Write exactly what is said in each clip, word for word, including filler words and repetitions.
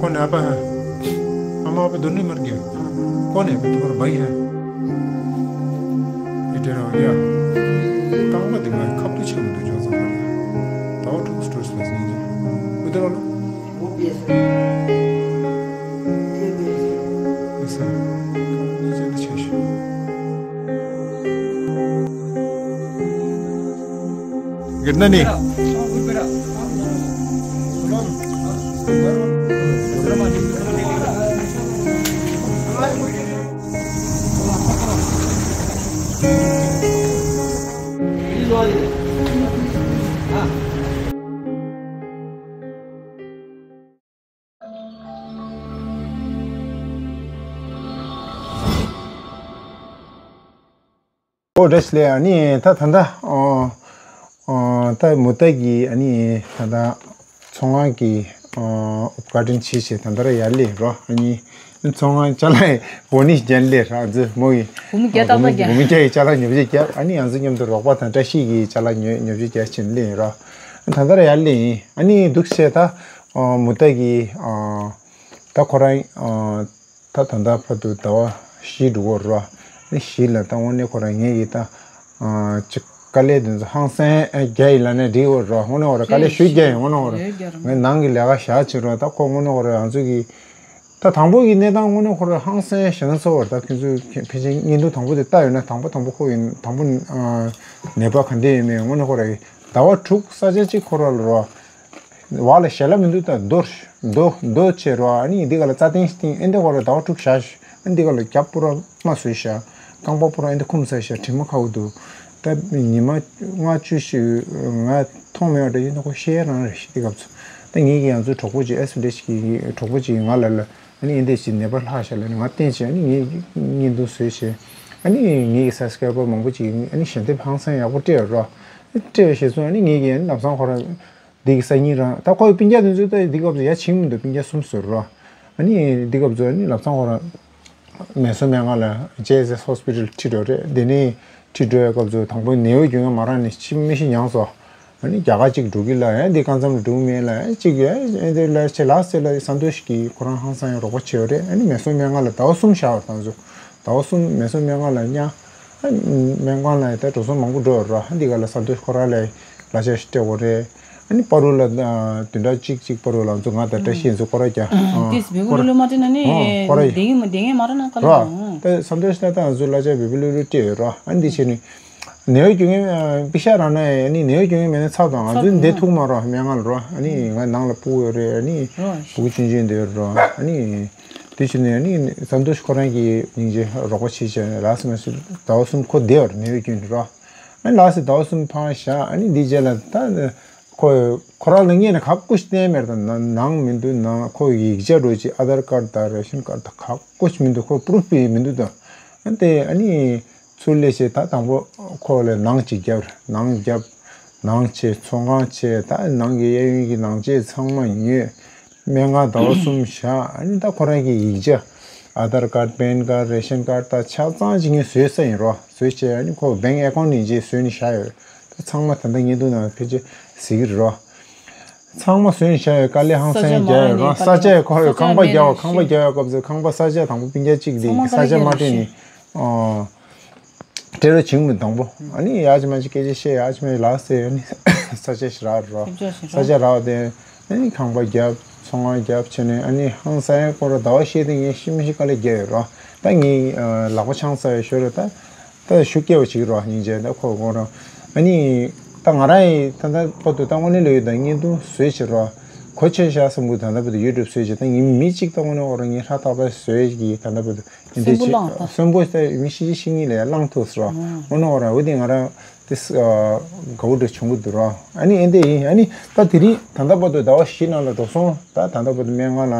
ཁོ་ནས་ཨ་ཕ་ཧ། ཨ་མ་ཨ་ཕ་དོན་ནི་མར་གྱི། ཁོ་ནས་ཨ་ཕ་དུ་མར་བ་ཡ། ཡི་དེ་ར་ཡ། རྐང་པ་དེ་མ་ཁབ་ཏུ་ཆགས་མི་འདུག་ཅོག་ཙམ་ཁོ་ནས། ད་བ་ཕྲུག་སྤྲོད་སུ་ལ་ཟིན་གྱི། མི་དེ་ར་ལ། ཨི་སར། རྐང་པ་གཉིས་ཅན་དུ་ཆེ་ཤོས། གི་ན་ནི། ཨོ་བཀྲ་ཤིས་བདེ་ལེགས། ཨ་ནི་ད་ད་ལྟ་ཨོ་ཨོ་ད་མུ་ཏ་གི་ཨ་ནི་ད་ལྟ་ཚོང་ཁང་གི་ཨོ་ཨུབ་ཀ་ཊན་ཆེ་ཆེ་ད་ལྟ་ར་ཡར་སླེབས་རོ། ཨ་ནི་ཚོང་ཁང་ཅ་ལག་བོ་ནི་རྒྱན་སླེབས་ར་ཛི་མོ་གི་སྒོར་མོ་བརྒྱ་ཏག་ཏག་རྒྱབ། སྒོར་མོ་བརྒྱ་ཡི་ཅ་ལག་ཉོ་ཆ་རྒྱབ། ཨ་ནི་ང་ཚོ་མཉམ་དུ་རོགས་པ་དང་བཀྲ་ཤིས་ཀྱི་ཅ་ལག་ཉོ་ཉོ་ཆ་རྒྱབ་ཕྱིན་སླེབས་ཡིན་རོ། ད་ལྟ་ར་ཡར་སླེབས་ཡིན། ཨ་ནི་འདུག་བྱས་ད་ཨོ་མུ་ཏ་གི་ཨོ་ད་ཁོ་རང་ཨོ་ད་ད་ལྟ་བར་དུ་ཟླ་བ་བཞི་འགྲོ་གི་རེད་བ། ཨ་ནི་བཞི་ལ་ད་དངོས་གནས་ཁོ་རང་ངེད་ཀྱིས་ད་ཨ་ཅིག་དཀའ་ལས་དེ་ཚོ་ཧང་སང་རྒྱག་ཡིན་ལབ་ནས་འགྲིག་གི་རེད་བ། དངོས་གནས་ཁོ་རང་དཀའ་ལས་ཞེ་པོ་རྒྱག་ཡིན། དངོས་གནས་ཁོ་རང་ངའི་ནང་གི་ལས་ཀ་བཞག་བྱེད་རོགས། ད་ཁོ་དངོས་གནས་ཁོ་རང་ང་ཚོ་གི་ད་དང་པོ་གི་གནས་སྟངས་དངོས་གནས་ཁོ་རང་ཧང་སང་ཞེ་ན་སོ་བར། ད་ཁྱོད་ཚོས་ཕལ་ཆེར་བརྙན་ཐུང་དང་པོ་དེ་ལྟ་ཡོད་ན་དང་པོ་དང་པོ་ཁོ་ཡིན་དང་པོ་ཨ་ནད་པ་ག་འདྲ་ཡིན་མིན་དངོས་གནས་ཁོ་རང་ཟླ་བ་དྲུག་ས་ཆ་གཅིག་ཁོ་རང་ལ་རོ། བ་ལ་ཞལ་ལ་མི་འདུག་ད་རྡོ་རྡོ་རྡོ་ཆེ་རོ། ཨ་ནི་འདི་ག་ལ་རྩྭ་ཐང་ཞིག་བཏིང་། ཨེ་འདི་ག་ལ་ཟླ་བ་དྲུག་བཞག་ཤག་ཨ་འདི་ག་ལ་རྒྱབ་པུ་ར་མ་བཟོས་ཤག་རྐང་པ་པུ་ར་ཨེ་འདི་ཁུམ་ས་ཤག་དྲི་མ་ཁ་བོ་འདུག་ད་ཉི་མ་ལྔ་བཅུ་ཞིག་ང་མཐོང་མེད་པ་འདྲ་ཡིན་ན་ཁོ་ཤི་ཡ་རང་རེད་ཤག་འདི་སྐབས་སུ། ད་ངེད་ཀྱི་ཡང་ཚོའི་གྲོགས་པོ་ཅིག་ཨེ་སུ་ལེ་ཤི་གི་གྲོགས་པོ་ཅིག་ང་ལ་ལ་ཨ་ནི་ཨེ་འདི་ཞིག་ནད་པ་ལྷག་ཤག་ལ་ནི་ང་བསྟན་བྱས། ཨ་ནི་ངས་བརྙན་ཐུང་བཟོས་བྱས། ཨ་ནི་ངེད་ཀྱི་སབ་སི་ཀ་རའི་བར་མང་པོ་ཅིག་ཨ་ནི་ཞལ་འདེབས་ཧང་སང་ཡག་པོ་སྤྲད་རོ། སྤྲད་བྱས་སོང་། ཨ་ནི་ངེད་ཀྱི་ཨ་ནི་ལམ་སང་ཁོ་རང་འདི་གི་སང་ཉིན་རང་ད་ཁོའི་སྤུན་ཀྱག་དེ་ཚོ་ད་འདི་སྐབས་སུ་ཡར་ཕྱིན་མི་འདུག་སྤུན་ཀྱག་གསུམ་བཟོས་རོ། ཨ་ནི་འདི་སྐབས་སུ་ཨ་ནི་ལམ་སང་ཁོ་རང་མེ་སོ་སྨན་ཁང་ལ་ཇེ་ཨེས་ཨེས་ཧོ་སི་པི་ཊལ་ཁྲིད་འགྲོ་རེད། དེ་ནས་ཁྲིད་འགྲོ་ཡ་སྐབས་སུ་དང་པོ་ནད་གཡོག་རྒྱུག་མཁན་མ་རག་ནས་ཕྱི་མི་ཤི་མྱངས་སོང་། ཨ་ནི་རྒྱ་གར་གཅིག་འགྲོ་གི་ལ་ཡ་འདི་ཁང་ཚང་ལ་འགྲོ་གི་མེད་ལ་ཡ་གཅིག་ཡ་ཨེ་འདི་ལ་ཆེ་ལགས་ཟེར་ལ་སན་ཏོ་ཤི་གིས་ཁོ་རང་ཧང་སང་ཡང་རོགས་པ་བྱས་ཡོད་རེད། ཨ་ནི་མེ་སོ་སྨན་ཁང་ལ་ཟླ་བ་གསུམ་བཞག་པ་དང་ཚོ་ཟླ་བ་གསུམ་མེ་སོ་སྨན་ཁང་ལ་ཉ་ཨ་སྨན་ཁང་ལ་ཡ་ད་འགྲོ་སོང་མང་པོ་འགྲོ་ཡོད་ར། ཨ་འདི་ག་ལ་སན་ཏོ་ཤི་ཁོ་རང་ལ་གླ་ཆ་ཞིག་སྤྲད་དགོས་རེད། ཨ་ནི་པ་རུ་ལ་བདུན་ཕྲག་གཅིག་གཅིག་པ་རུ་ལ་ང་ཚོ་ང་དང་བཀྲ་ཤིས་ཚོ་ཁོ་ར་རྒྱ་ཏིས་བེ་གུ་ལུ་ལུ་མ་ཏི་ན་ནི་ཁོ་ར་དེ་ངས་མ་དེ་ངས་མ་ར་ན་ཀ་ལ་ར། ད་སན་ཏོ་ཤི་ད་ད་ང་ཚོ་གླ་ཆ་བེ་བེ་ལུ་ལུ་སྤྲད་ཡོད་ར། ཨ་འདི་བྱས་ནི། ནད་གཡོག་རྒྱུག་མཁན་པི་ཤ་རང་ན་ཡང་ནི་ནད་གཡོག་རྒྱུག་མཁན་མེད་ན་ཚར་དང་ང་ཚོའི་འདི་ཐུག་མ་རོགས་སྨན་ཁང་ལ་རོ། ཨ་ནི་ང་ནང་ལ་སྤུ་གུ་ཡོད་རེད། ཨ་ནི་སྤུ་གུ་ཆུང་ཆུང་འདི་ཡོད་རོ། ཨ་ནི་དེ་བྱས་ནས་ཨ་ནི་སན་ཏོ་ཤི་ཁོ་རང་གི་སྙིང་རྗེ་རོགས་པ་བྱེད་བྱས་ལགས་སོ་མ་སོ་ཟླ་བ་གསུམ་ཁོ་བསྡད་ཡོད་རེད། ནད་གཡོག་རྒྱུག་ནས་རོ། ཨ་ནི་ལགས་སོ་ཟླ་བ་གསུམ་ཕར་བཞག་ཨ་ནི་འདི་རྗེས་ལ་ད་ཁོ་ཁོ་རང་ལ་སྔོན་ནས་ག་ཀུ་ཤ་བསྟན་མེད་དང་ནང་མི་འདུག་ནང་ཁོ་ཡིག་ཆ་འགྲོ་ཅིག་ཨ་དར་ཀར་དང་རེ་ཤན་ཀར་དང་ག་ཀུ་ཤ་མི་འདུག་ཁོ་པུ་རུབ་པི་མི་འདུག་དང་། ཨ་དེ་ཨ་ནི། ཚུར་སླེབས་བྱས་ད་དང་པོ་ཁོ་ལ་ནང་གཅིག་བརྒྱབ། ནང་བརྒྱབ། ནང་ཆས་ཚོང་ཁང་ཆས་ད་ནང་གི་གཡས་གཡོན་གྱི་ནང་ཆས་ཚང་མ་ཉོས། སྨན་ཁང་ཟླ་བ་གསུམ་བཞག་ཨ་ནི་ད་ཁོ་རང་གི་ཡིག་ཆ་ཨ་དར་ཀར་པན་ཀར་རེ་ཤན་ཀར་ད་ཆ་ཚང་ཅིག་ངས་བཟོས་ས་ཡིན་རོ། བཟོས་བྱས་ཨ་ནི་ཁོ་བེང་ཨེ་ཀོན་ནས་རྗེས་བཟོས་ནས་བཞག་ཡོད། ད་ཚང་མ་ད་ལྟ་ཉེ་དུ་ནང་ཕལ་ཆེར་གཟིགས་ཀྱི་རེད་རོ། ཚང་མ་བཟོས་ནས་བཞག་ཡོད། དཀའ་ལས་ཧང་སང་རྒྱག་ཡོད་རོ། ས་ཆ་ཁོ་ཡོད་ཁང་པ་རྒྱག་ཁང་པ་རྒྱག་ཡོད་སྐབས་སུ་ཁང་པ་ས་ཆ་དང་པོ་སྤུན་ཀྱག་གཅིག་དེ་ས་ཆ་མ་སྤྲད་ནས་ཨོ། སྤྲད་རོགས་བྱུང་མི་དང་པོ། ཨ་ནི་ཡག་ཅིག་མ་ཅིག་སྐད་ཆ་བཤད་ཡག་ཅིག་མ་ཅིག་ལགས་སེ་ཨ་ནི་ས་ཆ་ཞིག་རག་རོ། ས་ཆ་རག་དེ་ཨ་ནི་ཁང་པ་བརྒྱབ་ཚོང་ཁང་བརྒྱབ་བྱས་ནས་ཨ་ནི་ཧང་སང་ཡ་ཁོ་ར་ཟླ་བ་ཤེས་དེ་ངས་ཤི་མི་ཤི་དཀའ་ལས་བརྒྱབ་ཡོད་རོ། ད་ངས་ལག་པ་འཆང་ས་ཡ་ཤོར་རོ། ད་ད་ཤུགས་སྐྱེ་བ་ཅིག་རོ་སྙིང་རྗེ་ད་ཁོ་ཁོ་རང་ཨ་ནི་ད་ང་རང་ཡི་ད་ད་བར་དུ་ད་དངོས་གནས་ལོས་ཡོད་ད་བརྙན་ཐུང་བཟོས་བྱེད་རོ། གོ་ཆོད་ཤག་བསམ་གི་ད་ལྟ་བར་དུ་ཡུ་ཊུབ་བཟོས་བྱས་ད་ངས་མི་གཅིག་ད་དངོས་གནས་ཁོ་རང་ངས་ཧྲ་ཐག་པ་བཟོས་ཀྱི་ད་ལྟ་བར་དུ། འདི་གསོན་པོ་ཅིག་བླངས་དང་། གསོན་པོ་ཟེར་མི་ཤི་ཤི་ཤི་ཉིན་ལ་ཡང་བླངས་ཐུབ་ཟེར་བ། ཨོ་ནོ་ར་འོ་དེ་ང་རང་དེ་དགའ་བོ་འདྲ་བྱུང་གི་འདུག་ར། ཨ་ནི་ཨེ་འདྲ་ཡིན། ཨ་ནི་ད་དེ་རིང་ད་ལྟ་བར་དུ་ཟླ་བ་བཞི་ནང་ལ་འགྲོ་སོང་ད་ད་ལྟ་བར་དུ་སྨན་ཁང་ལ་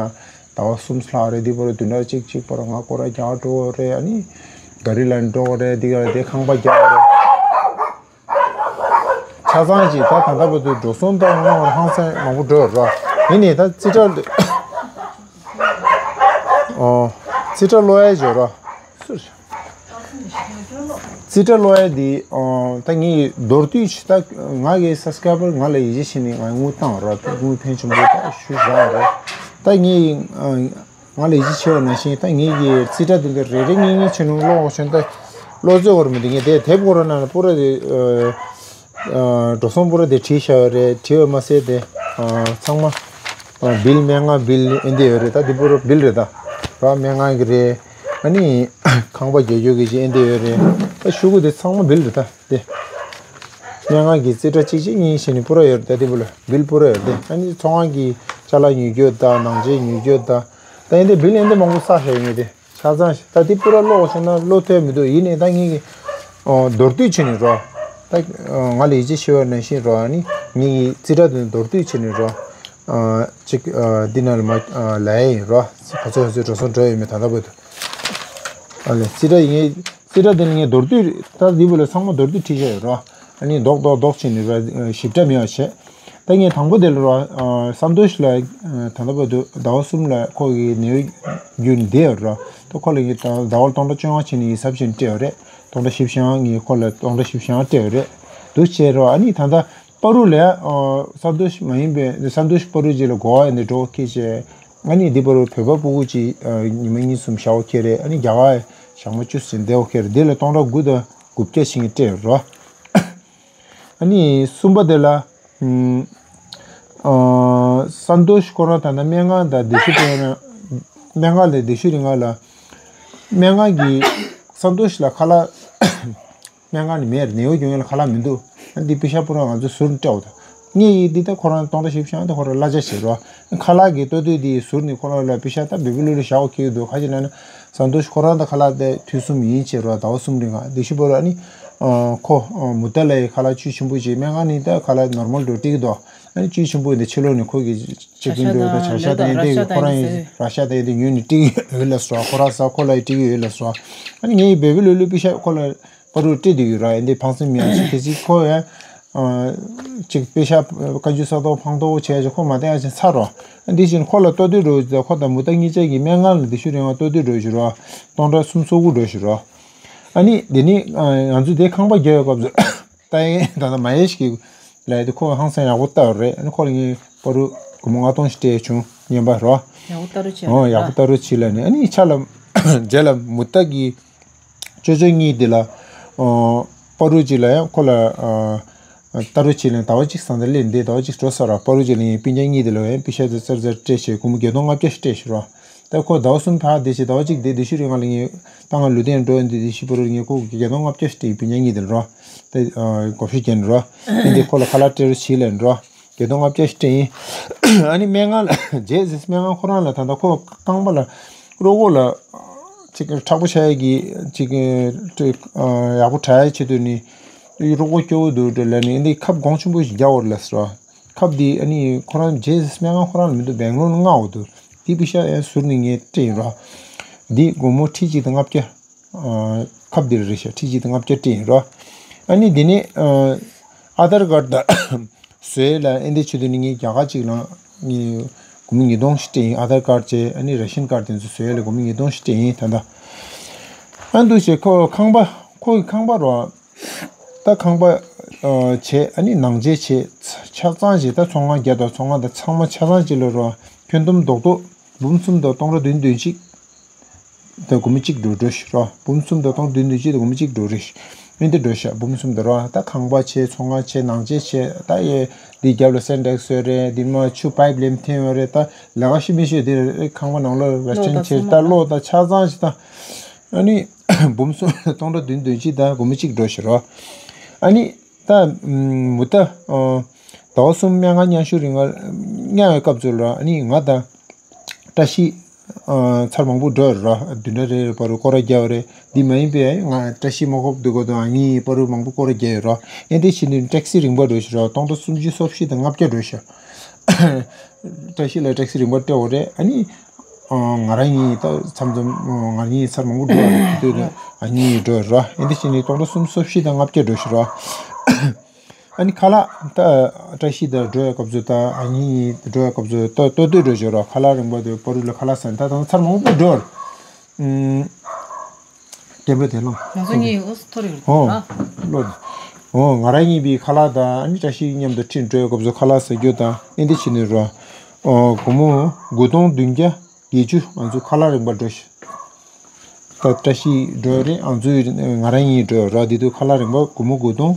ཟླ་བ་གསུམ་ལྷག་རེད། འདི་བར་དུ་བདུན་ཕྲག་གཅིག་གཅིག་བར་ང་སྐོར་ར་རྒྱག་འགྲོ་རེད། ཨ་ནི་ག་རི་ལ་འགྲོ་རེད། འདི་ག་དེ་ཁང་པ་རྒྱག་རེད། ཆ་ཚང་གཅིག་ད་ད་ལྟ་བར་དུ་འགྲོ་སོང་ད་ང་ཧང་སང་མང་པོ་འགྲོ་ཡོད་ར། ཡིན་ནའི་ད་རྩིས་ཁྲ་ཨོ་རྩིས་ཁྲ་ཀློག་ཡ་བྱོས་ར། སུ་རེད། རྩིས་ཁྲ་ཀློག་ཡ་འདི་ཨོ་ད་ངས་མདོར་བསྡུས་ཅིག་ད་ང་གི་སབ་སི་ཀ་རའི་བར་ང་ལ་ཡིད་ཆེས་བྱས་ནས་ང་དངུལ་བཏང་ར། དངུལ་ཕོན་ཆེན་པོ་ད་ཞུ་བཞག་ར། ད་ངས་ང་ལས་གཞི་ཆེ་བ་ནང་བཞིན་ད་ངས་ཀྱི་རྩིས་ཁྲ་དེ་འདྲ་རེ་རེ་གཉིས་གཉིས་བྱས་ནས་ཀློག་བྱས་ད་ཀློག་རྩོད་བར་མི་འདུག་ངས་དེ་དེབ་སྐོར་ནང་ལ་པུ་ར་དེ། འགྲོ་སོང་པུ་ར་དེ་བྲིས་བཞག་ཡོད་རེད། བྲིས་པ་མ་ཟད་དེ་ཚང་མ་བིལ་སྨན་ཁང་བིལ་ཨེ་འདི་ཡོད་རེད། ད་དེ་པུ་ར་བིལ་རེད། ད་ར་སྨན་ཁང་གི་རེད། ཨ་ནི་ཁང་པ་རྒྱག་རྒྱུ་གི་ཅིག་ཨེ་འདི་ཡོད་རེད། ད་ཤོག་གུ་དེ་ཚང་མ་བིལ་རེད། ད་དེ་སྨན་ཁང་གི་རྩིས་ཁྲ་གཅིག་གཅིག་གཉིས་བྱས་ནས་པུ་ར་ཡོད་རེད། ད་དེ་པུ་ར་བིལ་པུ་ར་ཡོད་རེད། ཨ་ནི་ཚོང་ཁང་གི་ཅ་ལག་ཉོ་རྒྱུ་ད་ནང་ཆས་ཉོ་རྒྱུ་ད་ད་ཨེ་འདི་བིལ་ཨེ་འདི་མང་པོ་བསགས་བཞག་ཡོད་ངེས་དེ། ཆ་ཚང་ཞིག་ད་དེ་པུ་ར་ཀློག་བྱས་ན་ཀློག་ཐུབ་མི་འདུག་ཡིན་ནའི་ད་ངས་ཀྱི་མདོར་བསྡུས་བྱས་ནས་རོ། ད་ང་ལས་ཅི་ཤེས་པ་ནང་བཞིན་རོ། ཨ་ནི་ངས་ཀྱི་རྩིས་ཁྲ་དེ་མདོར་བསྡུས་བྱས་ནས་རོ། ཅིག་འདི་ནང་ལ་མ་ལ་ཡ་ཡིན་རོ། ག་ཚོད་ག་ཚོད་འགྲོ་སོང་འགྲོ་ཡོད་མེད་ད་ལྟ་བར་དུ། ཨ་ལས་རྩིས་ཁྲ་ཡིན་ངས་རྩིས་ཁྲ་དེ་ནི་ངས་མདོར་བསྡུས་རེད། ད་འདི་བུ་ལ་ཚང་མ་མདོར་བསྡུས་བྲིས་བཞག་ཡོད་རོ། ཨ་ནི་རྡོག་རྡོག་རྡོག་བྱས་ནས་རོ། ཞིབ་ཕྲ་མེད་པ་བྱས། ད་ངས་དང་པོ་དེ་ལ་རོ། ཨ་སན་ཏོ་ཤི་ལ་ད་ལྟ་བར་དུ་ཟླ་བ་གསུམ་ལ་ཁོ་གི་ནད་རྒྱུན་བསྡད་ཡོད་རོ། ད་ཁོ་ལ་ངས་ད་ཟླ་བར་སྟོང་ཕྲག་བཅོ་ལྔ་བྱས་ནས་ཡིག་ཚབ་བྱས་ནས་སྤྲད་ཡོད་རེད། སྟོང་ཕྲག་བཞི་བཅུ་ལྔ་ངས་ཁོ་ལ་སྟོང་ཕྲག་བཞི་བཅུ་ལྔ་སྤྲད་ཡོད་རེད། འདུག་བྱས་རོ། ཨ་ནི་ད་ལྟ་པ་རུ་ལ་ཨ་སན་ཏོ་ཤི་མ་ཡིན་པའི་སན་ཏོ་ཤི་པ་རུ་ཅིག་ལ་གོ་བ་ཡིན་ཏེ་འགྲོ་ཁེ་ཆེ། ཨ་ནི་འདི་པ་རུ་བོད་པ་སྤུ་གུ་ཅིག་ཨ་ཉི་མ་གཉིས་གསུམ་བཞག་པ་ཁེ་རེད། ཨ་ནི་རྒྱ་གར་ཞག་མ་བཅུ་ཟིན་བསྡད་པ་ཁེ་རེད། འདི་ལ་སྟོང་ཕྲག་དགུ་དང་དགུ་བརྒྱ་ཞིག་སྤྲད་ཡོད་རོ། ཨ་ནི་གསུམ་པ་དེ་ལ་ཨ་སན་ཏོ་ཤི་ཁོ་རང་ད་ལྟ་སྨན་ཁང་དང་བདེ་ཤུ་པའི་སྨན་ཁང་ལས་བདེ་ཤུ་རིང་ལ་སྨན་ཁང་གི་སན་ཏོ་ཤི་ལ་ཁ་ལག་སྨན་ཁང་ནས་མེད་རེད། ནད་གཡོག་སྐྱོང་མཁན་ལ་ཁ་ལག་མི་འདུག་ཨ་འདི་པེ་ཤ་པུ་ར་ང་ཚོ་ཟུར་ནས་སྤྲད་འོ་ད། ངས་ཡིག་འདི་ད་ཁོ་རང་སྟོང་ཕྲག་བཞི་བཅུ་ལྔ་དེ་ཁོ་རང་གླ་ཆ་བྱེད་རོགས། ཁ་ལག་གི་ལྟོ་ཐུག་འདི་ཟུར་ནས་ཁོ་རང་ལ་པེ་ཤ་ད་བེ་བི་ལུ་ལུ་བཞག་འོ་ཁེལ་འདུག་ཁ་ཅིག་ན་ན་སན་ཏོ་ཤི་ཁོ་རང་ད་ཁ་ལག་དེ་དུས་གསུམ་ཡིན་བྱེད་རོགས། ཟླ་བ་གསུམ་རིང་ང་བདེ་ཤུ་པུ་ར་ཨ་ནི་ཁོ་མུ་ཏ་ལའི་ཁ་ལག་བཅུད་ཆེན་པོ་ཅིག་སྨན་ཁང་ནས་ད་ཁ་ལག་ནོར་མལ་འགྲོ་སྤྲད་ཀྱི་འདུག་ཨ་ནི་བཅུད་ཆེན་པོ་འདི་ཕྱི་ལོགས་ནས་ཁོ་གི་ཅིག་ཀིན་འགྲོ་ད་བྱ་ཤ་དང་ཡིན་དེ་ཁོ་རང་ཡིན་ར་ཤ་དང་ཡིན་དེ་ཉོས་ནས་སྤྲད་ཀྱི་ཡོད་ལ་སོ། ཁོ་རང་ཟ་ཁོ་ལ་ཡི་སྤྲད་ཀྱི་ཡོད་ལ་སོ། ཨ་ནི་ངས་བེ་བི་ལུ་ལུ་པེ་ཤ་ཁོ་ལ་པ་རུ་སྤྲད་དུས་ཡོད་ར། ཡིན་དེ་ཕངས་སེམས་མེད་ཡང་ཞིག་གལ་སྲིད་ཁོ་ཡང་ཅིག་པེ་ཤ་བཀའ་འགྱུར་ས་ཐོག་ཕངས་ཐོག་བྱས་ཀྱི་ཁོ་མ་བསྟན་ཡང་ཞིག་ཚར་རོ། འདི་བཞིན་ཁོ་ལ་ལྟོ་ཐུག་འགྲོ་ཁོ་དང་མུ་ཏ་གཉིས་ཆ་གི་སྨན་ཁང་ལ་འདི་ཤུ་རིང་བ་ལྟོ་ཐུག་འགྲོ་ཞུ་རོ། སྟོང་ཕྲག་སུམ་ཅུ་སོ་དགུ་འགྲོ་ཞུ་རོ། ཨ་ནི་འདི་ནི་ང་ཚོ་དེ་ཁང་པ་རྒྱག་ཡོད་སྐབས་སུ་ད་ཡིན་ད་ལྟ་མ་ཡེ་ཞིག་གི་ལས་དེ་ཁོ་ཧང་སང་ཡག་པོ་ལྟ་བ་རེད། ཨ་ནི་ཁོ་ལ་ངས་པ་རུ་སྒོར་མོ་ལྔ་སྟོང་ཞིག་སྤྲད་བྱུང་ཉན་པ་རོ། ཡག་པོ་ལྟ་རོགས་བྱས་ཨོ་ཡག་པོ་ལྟ་རོགས་བྱས་ལ་ནི་ཨ་ནི་ཆ་ལ་རྗེས་ལ་མུ་ཏ་གི་ཅོ་ཅོ་གཉིས་དེ་ལ་ཨོ་པ་རུ་ཅིག་ལ་ཡང་ཁོ་ལ་ཨ་ལྟ་རོགས་བྱས་ལ་ཟླ་བ་གཅིག་ས་འདི་ལས་འདི་ཟླ་བ་གཅིག་འགྲོ་ས་ར། པ་རུ་ཅིག་ལ་ངས་སྤུན་ཀྱག་གཉིས་དེ་ལ་ཡང་པེ་ཤ་དེ་ཙར་ཙར་སྤྲད་བྱས་སྒོར་མོ་བརྒྱད་སྟོང་ལྔ་བརྒྱ་ཞིག་སྤྲད་ཞུ་རོ། ད་ཁོ་ཟླ་བ་གསུམ་ཕར་བསྡད་བྱས་ཟླ་བ་གཅིག་བསྡད་དེ་ཤུ་རིང་ང་ལ་ངས་ད་ང་ལུས་རྟེན་འགྲོ་འདི་དེ་ཤི་པ་རུ་ངས་ཁོ་བརྒྱད་སྟོང་ལྔ་བརྒྱ་ཞིག་སྤྲད་ཡིན་སྤུན་ཀྱག་གཉིས་དེ་ལ་རོ། ད་བགོ་བཤའ་བརྒྱབ་ནས་རོ། དེ་འདི་ཁོ་ལ་ཁ་ལག་སྤྲད་རོགས་བྱས་ལ་ནི་རོ། བརྒྱད་སྟོང་ལྔ་བརྒྱ་ཞིག་སྤྲད་ཡིན། ཨ་ནི་སྨན་ཁང་ལ་རྗེས་ཟེར་སྨན་ཁང་ཁོ་རང་ལ་ད་ལྟ་ཁོ་རྐང་པ་ལ་རོགས་ལ་ཅིག་མཁྲེགས་པོ་ཆགས་ཡས་ཀྱི་ཅིག་ཡག་པོ་དྲག་ཡས་ཆེད་དུ་ནི་རོགས་སྐྱོ་བོ་འདུག་ལ་ནི་འདི་ཁབ་གོང་ཆེན་པོ་ཞིག་རྒྱག་འོར་ལ་ཟེར་བ། ཁབ་འདི་ཨ་ནི་ཁོ་རང་རྗེས་ཟེར་སྨན་ཁང་ཁོ་རང་ལ་མི་འདུག་སྦེང་ལོར་ནང་མངགས་འོ་འདུག་འདི་པེ་ཤ་ཡང་ཟུར་ནས་ངས་སྤྲད་ཡིན་རོ། འདི་སྒོར་མོ་ཁྲི་གཅིག་དང་ལྔ་བརྒྱ། ཁབ་འདི་རེད་ཤག་ཁྲི་གཅིག་དང་ལྔ་བརྒྱ་སྤྲད་ཡིན་རོ། ཨ་ནི་འདི་ནས་ཨ་དྷར་ཀར་དང་བཟོ་ཡས་ལ་ཨེ་འདི་ཆེད་དུ་ནི་ངས་རྒྱ་གར་གཅིག་ལ་ངས་སྒོར་མོ་ཉིས་སྟོང་ཞིག་སྤྲད་ཡིན། ཨ་དྷར་ཀར་བྱས་ཨ་ནི་རེ་ཤན་ཀར་དེ་ཚོ་བཟོ་ཡས་ལ་སྒོར་མོ་ཉིས་སྟོང་ཞིག་སྤྲད་ཡིན་ད་ལྟ། ཨ་འདུག་བྱས་ཁོ་ཁང་པ་ཁོ་གི་ཁང་པ་རོ། ད་ཁང་པ་བྱས་ཨ་ནི་ནང་ཆས་བྱས་ཆ་ཚང་བྱས་ད་ཚོང་ཁང་བརྒྱབ་དང་ཚོང་ཁང་དང་ཚང་མ་ཆ་ཚང་བྱས་ལ་རོ། ཁྱོན་བསྡོམས་རྡོག་རྡོག་འབུམ་གསུམ་དང་སྟོང་ཕྲག་བདུན་བདུན་གཅིག་ད་སྒོར་མོ་གཅིག་འགྲོ་འགྲོ་ཞུ་རོགས། འབུམ་གསུམ་དང་སྟོང་བདུན་བདུན་གཅིག་ད་སྒོར་མོ་གཅིག་འགྲོ་རེད་ཞུ། ཨེ་འདི་འགྲོ་ཤག་འབུམ་གསུམ་དང་རོགས། ད་ཁང་པ་ཆེ་ཚོང་ཁང་ཆེ་ནང་ཆས་ཆེ་ད་ཡེ་འདི་རྒྱབ་ལ་སེན་ཊེག་སི་ཡོད་རེད། འདི་མ་ཆུ་པའིབ་ལེན་ཐེན་ཡོད་རེད། ད་ལས་ཀ་ཤི་མི་ཤི་འདི་རེད། ཁང་པ་ནང་ལོགས་ར་ཆེན་ཆེ་ད་གློག་ད་ཆ་ཚང་ཞིག་ད་ཨ་ནི་འབུམ་གསུམ་སྟོང་ཕྲག་བདུན་བདུན་གཅིག་ད་སྒོར་མོ་གཅིག་འགྲོ་ཞུ་རོགས། ཨ་ནི་ད་མུ་ད་ཟླ་བ་གསུམ་སྨན་ཁང་མཉམ་ཞུགས་རིང་ང་མཉམ་ཡོད་སྐབས་ཚོད་ལ་ཨ་ནི་ང་དང་། བཀྲ་ཤིས། ཨ་ཚར་མང་པོ་འགྲོ་ཡོད་ར། བདུན་ཕྲག་རེ་རེ་བར་སྐོར་ར་རྒྱག་ཡོད་རེད། འདི་མ་ཡིན་པའི་ང་བཀྲ་ཤིས་མ་ཁོབ་འདུག་གོ་དང་ཨ་ནི་པ་རུ་མང་པོ་སྐོར་ར་རྒྱག་ཡོད་ར། ཨེ་འདི་ཕྱིན་ནས་ཊེག་སི་རིན་པ་འགྲོ་ཞིག་ར་སྟོང་ཕྲག་སུམ་ཅུ་སོ་བཞི་དང་ལྔ་བརྒྱ་འགྲོ་ཞིག་བཀྲ་ཤིས་ལ་ཊེག་སི་རིན་པ་སྤྲད་ཡོད་རེད། ཨ་ནི་ང་རང་གཉིས་ད་མཚམས་མཚམས་ང་གཉིས་ཚར་མང་པོ་འགྲོ་ཡོད་རེད། དུས་དུས་ཨ་ནི་འགྲོ་ཡོད་ར། ཨེ་འདི་ཕྱིན་ནས་སྟོང་ཕྲག་སུམ་ཅུ་སོ་བཞི་དང་ལྔ་བརྒྱ་འགྲོ་ཞིག་ར། ཨ་ནི་ཁ་ལག་ད་བཀྲ་ཤིས་དང་འགྲོ་ཡ་སྐབས་སུ་ད་ཨ་ནི་འགྲོ་ཡ་སྐབས་སུ་ཏོ་ཏོ་ཏོ་འགྲོ་བྱོས་རོགས། ཁ་ལག་རིན་པ་དེ་པ་རུ་ལ་ཁ་ལག་ཟ་ནི་ད་དང་ཚར་མང་པོ་འགྲོ། ཨུམ། རྒན་པ་དེ་ལོ། ང་ཚོ་གཉིས་ཨོ་སི་ཐོ་རེ་ཨོ། ར། ལོ། ཨོ་ང་རང་གཉིས་པའི་ཁ་ལག་དང་ཨ་ནི་བཀྲ་ཤིས་མཉམ་དུ་ཁྲིད་འགྲོ་ཡ་སྐབས་སུ་ཁ་ལག་ཟ་རྒྱུ་དང་ཨེ་འདི་བྱེད་ནི་རོགས། ཨོ། སྒོར་མོ་དགུ་སྟོང་བདུན་བརྒྱ་བརྒྱད་ཅུ་ང་ཚོ་ཁ་ལག་རིན་པ་འགྲོ་ཤག་ད་བཀྲ་ཤིས་འགྲོ་རེད། ང་ཚོའི་ང་རང་གཉིས་འགྲོ་ར། དེ་དུས་ཁ་ལག་རིན་པ་སྒོར་མོ་དགུ་སྟོང་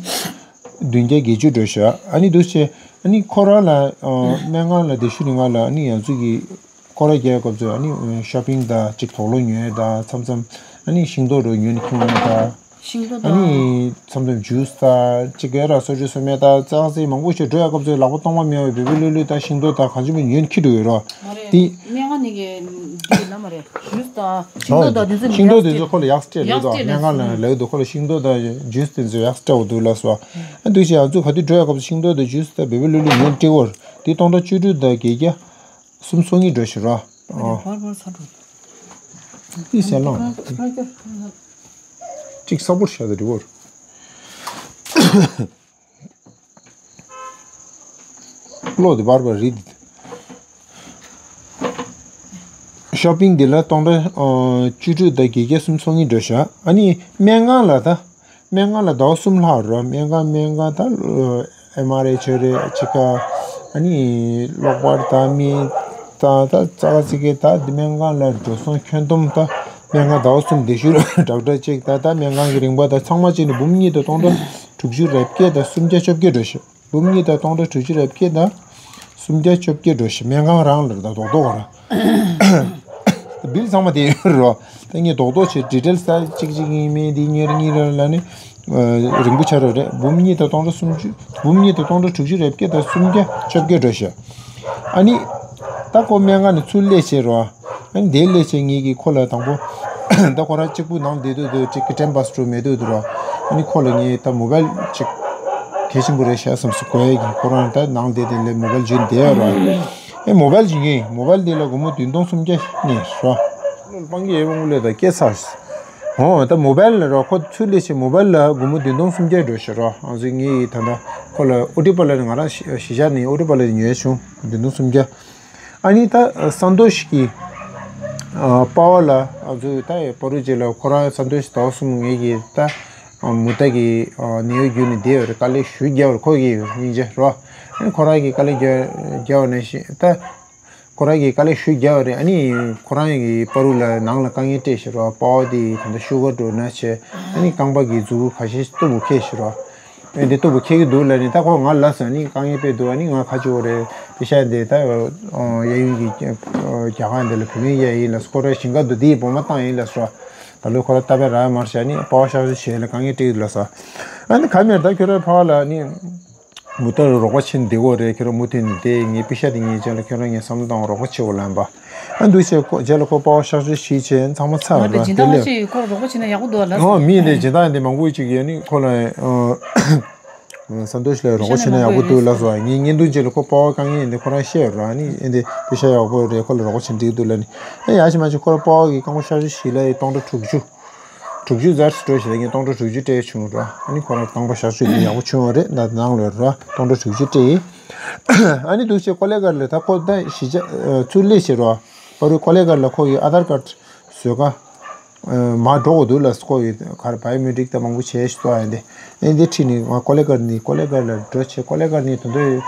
བདུན་བརྒྱ་བརྒྱད་ཅུ་འགྲོ་ཤག་ཨ་ནི་འདུག་བྱས། ཨ་ནི་ཁོ་རང་ལ་ཨ་སྨན་ཁང་ལ་བསྡད་ཤུལ་རིང་ང་ལ་ཨ་ནི་ང་ཚོ་གི་སྐོར་ར་རྒྱག་སྐབས་སུ་ཨ་ནི་ཤོ་པིང་དང་གཅིག་དུག་ལོག་ཉོ་ཡས་དང་། མཚམས་མཚམས་ཨ་ནི་ཤིང་ཏོག་འདྲ་ཉོས་ནས་འཁྱེར་ཡོང་ཡས་དང་། ཤིང་ཏོག་ཨ་དང་། ནི་མཚམས་མཚམས་ཇུས་དང་གཅིག་ག་ར་སོ་བཅོས་སོ་སྨན་དང་ཙག་ཙིག་མང་པོ་ཞིག་འགྲོ་ཡས་སྐབས་སུ་ལག་པ་སྟོང་པ་མེད་པ་བེ་བེ་ལོས་ལོས་དང་ཤིང་ཏོག་དང་གང་བྱུང་མེད་ཉོས་ནས་འཁྱེར་འགྲོ་ཡོད་ར། མ་རེད། དེ། སྨན་ཁང་ནས་ཀྱི་འདི་ལ་མ་རེད། ཇུས་དང་ཤིང་ཏོག་དང་དེ་ཚོ་ཤིང་ཏོག་དེ་ཚོ་ཁོ་ལ་ཡག་སྤྲད་ལོས་དང་། ཡག་སྤྲད་སྨན་ཁང་ལ་ལོས་དང་ཁོ་ལ་ཤིང་ཏོག་དང་ཇུས་དེ་ཚོ་ཡག་སྤྲད་འོ་འདུག་ལ་སོ། ཨ་འདུག་བྱས་ང་ཚོ་ག་དུས་འགྲོ་ཡས་སྐབས་སུ་ཤིང་ཏོག་དང་ཇུས་དང་བེ་བེ་ལོས་ལོས་ཉོས་ནས་སྤྲད་འོ་ར། དེ་སྟོང་ཕྲག་བཅུ་དྲུག་དང་བརྒྱད་བརྒྱ། སུམ་སོ་གཉིས་འགྲོ་ཞིག་རོ། ཨོ། བར་བར་ཚ་འགྲོ། ཏི་ཟེར་ལོང་། གཅིག་ས་པོར་བྱ་དེ་འགྲིག་གོ། བློ་དེ་བར་བར་རིད། ཤོ་པིང་འདི་ལ་སྟོང་ཕྲག་ཨ་བཅུ་དྲུག་དང་བརྒྱད་བརྒྱ་སུམ་སོ་གཉིས་འགྲོ་ཤག་ཨ་ནི་སྨན་ཁང་ལ་ད། སྨན་ཁང་ལ་ཟླ་བ་གསུམ་ལྷག་རོ། སྨན་ཁང་སྨན་ཁང་ད་ཨེམ་ཨར་ཨེ་བྱོས་རེད། ཕྱི་ཁ་ཨ་ནི་གློག་པར་ད་མི་ད་ད་ཙག་ཙིག་གི་ད་སྨན་ཁང་ལ་འགྲོ་སོང་ཁྱོན་བསྡོམས་ད་སྨན་ཁང་ཟླ་བ་གསུམ་བསྡད་ཤུལ་ཌོག་ཊར་གཅིག་ད་ད་སྨན་ཁང་གི་རིན་པ་ད་ཚང་མ་གཅིག་ནས་འབུམ་གཉིས་དང་སྟོང་ཕྲག་དྲུག་ཅུ་རེ་བརྒྱད་དང་སུམ་བརྒྱ་བཅོ་བརྒྱད་འགྲོ་ཤག་འབུམ་གཉིས་དང་སྟོང་ཕྲག་དྲུག་ཅུ་རེ་བརྒྱད་དང་སུམ་བརྒྱ་བཅོ་བརྒྱད་འགྲོ་ཤག་སྨན་ཁང་རང་ལ་ད་རྡོག་རྡོག་ར། བིལ་ཚང་མ་དེ་ཡོད་རོ། ད་ངས་རྡོག་རྡོག་བྱས་ཌི་ཊེལ་སི་ད་གཅིག་གཅིག་ཡིན་མིན་དེ་གཉེར་གཉེར་ལ་ནི་རིང་པོ་ཆགས་རོགས་རེད། འབུམ་གཉིས་དང་སྟོང་ཕྲག་སུམ་ཅུ། འབུམ་གཉིས་དང་སྟོང་ཕྲག་དྲུག་ཅུ་རེ་བརྒྱད་དང་སུམ་བརྒྱ་བཅོ་བརྒྱད་འགྲོ་ཤག་ཨ་ནི་ད་ཁོ་སྨན་ཁང་ནས་ཚུར་སླེབས་བྱས་རོ། ཨ་ནི་དེ་སླེབས་བྱས་ངེད་ཀྱིས་ཁོ་ལ་དང་པོ་ད་ཁོ་རང་གཅིག་པུ་ནང་བསྡད་དུས་དུས་གཅིག་གི་ཊེམ་པ་སི་ཊོར་མེད་དུས་དུ་རོ། ཨ་ནི་ཁོ་ལ་ངས་ད་མོ་བལ་གཅིག་གལ་ཆེན་པོ་རེད་ཤག་བསམ་སོང་། གོ་ཡས་ཀྱི་ཁོ་རང་ད་ནང་བསྡད་དེ་ལས་མོ་བལ་བརྒྱུད་བསྡད་ཡོད་རོ། ཨེ་མོ་བལ་ཅིག་ཉོས། མོ་བལ་དེ་ལ་སྒོར་མོ་བདུན་སྟོང་སུམ་བརྒྱ་ཉོས་རོ། སྤང་གི་ཡོད་པ་ལས་ད་སྐྱེ་ཚར། འོ་ད་མོ་བལ་ལ་རོ་ཁོ་ཚུར་སླེབས་བྱས་མོ་བལ་ལ་སྒོར་མོ་བདུན་སྟོང་སུམ་བརྒྱ་འགྲོ་ཤག་རོ། ང་ཚོས་ངའི་ད་ལྟ་ཁོ་ལ་ཨོ་ཊི་པ་ལ་ང་རང་གཞིས་ཆགས་ནས་ཨོ་ཊི་པ་ལ་ཉོས་བྱུང་བདུན་སྟོང་སུམ་བརྒྱ། ཨ་ནི་ད་སན་ཏོ་ཤི་གི་པ་ཝ་ལ་ང་ཚོས་ད་ཡ་པ་རུ་ཅེ་ལ་ཁོ་རང་སན་ཏོ་ཤི་ཟླ་བ་གསུམ་ངེད་ཀྱི་ད་མུ་ད་གི་ནེའུ་ཡོག་བརྒྱུད་ནས་བསྡད་ཡོད་རེད། དཀའ་ལས་ཞུ་རྒྱབ་རེད། ཁོ་གི་སྙིང་རྗེ་རོ། ཨ་ནི་ཁོ་རང་གི་དཀའ་ལས་རྒྱབ་རྒྱབ་ནས་ཤི་ད། ཁོ་རང་གིས་དཀའ་ལས་ཞུ་རྒྱག་པ་རེད། ཨ་ནི་ཁོ་རང་གིས་པ་རུ་ལ་ནང་ལ་དཀའ་ངལ་སྤྲད་ཤག་རོ། པ་ཝ་དེ་ད་ལྟ་ཤུ་གར་འགྲོ་ན་བྱས། ཨ་ནི་རྐང་པ་གི་མཛུབ་གུ་ཁ་ཤས་སྟུག་པོ་ཁེལ་ཤག་རོ། ཨེ་འདི་སྟུག་པོ་ཁེལ་གི་འདུག་ལབ་ནས་ད་ཁོ་ང་ལ་ལབ་སོང་། ཨ་ནི་དཀའ་ངལ་དཔེ་འདུག་ཨ་ནི་ང་ཁ་ཆེ་བོ་རེད། པེ་ཤ་འདི་ད་གཡས་གཡོན་གྱི་རྒྱ་གར་འདི་ལ་བུད་མེད་གཡར་ཡིན་ལབ་སོང་། ཁོ་རང་ཞིང་ཁ་འདུག་འདི་ཡི་སྦོ་མ་བཏང་ཡིན་ལབ་སོང་། ད་ལོ་ཁོ་རང་ལྟ་བས་རག་མ་རེད་ཤག་ཨ་ནི་པ་ཝ་གཤག་བཅོས་བྱས་ལ་དཀའ་ངལ་སྤྲད་ཀྱི་འདུག་ལབ་སོང་། ཨ་ནི་ག་མེད་ད་ཁྱོད་རང་ཕ་བ་ལ་ཨ་ནི། མུ་ཏར་རོགས་པ་བྱེད་བསྡད་ཀྱི་ཡོད་རེད། ཁྱོད་རང་མུ་མཐུད་ནས་བསྡད། ངས་པེ་ཤ་དེ་ངས་བྱས་ལ་ཁྱོད་རང་ངས་བསམ་བློ་བཏང་རོགས་པ་བྱེད་དགོས་ལབ་པ། ཨ་འདུག་བྱས་ཁོ་རྗེས་ལ་ཁོ་པ་ཝ་གཤག་བཅོས་ཞིག་བྱས་ཚང་མ་ཚར་ང་རེད། དེ་སྦྱིན་བདག་དེ་ལས་ཅིག་ཁོ་རོགས་པ་བྱེད་ན་ཡག་པོ་འདུག་ལབ་ཨོ་སོང་། མི་དེ་སྦྱིན་བདག་དེ་མང་པོ་ཅིག་ཡོད་ནི་ཁོ་ལ་ཨོ། སན་ཏོ་ཤི་ལ་རོགས་པ་བྱེད་ན་ཡག་པོ་འདུག་ལབ་སོང་། ངས་བརྙན་ཐུང་ཅིག་ལ་ཁོ་པ་ཝ་དཀའ་ངལ་ཡིན་དེ་ཁོ་རང་བཤད་ཡོད་ར། ཨ་ནི་ཨེ་འདི་པེ་ཤ་ཡག་པོ་རེད། ཁོ་ལ་རོགས་པ་བྱེད་འགྲིག་འདུག་ལབ་ནི། ཨེ་ཡ་ཞིག་མ་ཅིག་ཁོ་ལ་པ་ཝ་གི་རྐང་པ་གཤག་བཅོས་ཞིག་ལ་ཡི་སྟོང་ཕྲག་དྲུག་ཅུ། དྲུག་ཅུ་ཙམ་ཞིག་འགྲོ་བྱས་ངས་སྟོང་ཕྲག་དྲུག་ཅུ་སྤྲད་བྱུང་ར། ཨ་ནི་ཁོ་རང་རྐང་པ་གཤག་བཅོས་དེ་ཡག་པོ་བྱུང་བ་རེད། ད་ནང་ལོགས་ར་སྟོང་ཕྲག་དྲུག་ཅུ་སྤྲད་ཡིན། ཨ་ནི་འདུག་བྱས་ཀོ་ལེ་གར་ལ་ད་ཁོ་ད་གཞིས་ཆགས་ཚུར་སླེབས་བྱས་ར། པ་རུ་ཀོ་ལེ་གར་ལ་ཁོ་ཡི་ཨ་དྷར་ཀར་བཟོ་ག་མར་འགྲོ་དགོས་འདུག་ལ། ཁོ་ཡི་གར་བའི་ཡོ་མེ་ཊིག་ད་མང་པོ་བྱས་ཤི་ཏོ་ཨ་འདི་ཨེ་འདི་ཁྲིད་ནས་ང་ཀོ་ལེ་གར་ནས་ཀོ་ལེ་གར་ལ་འགྲོ་བྱས། ཀོ་ལེ་གར་ནས་དོན་དུ་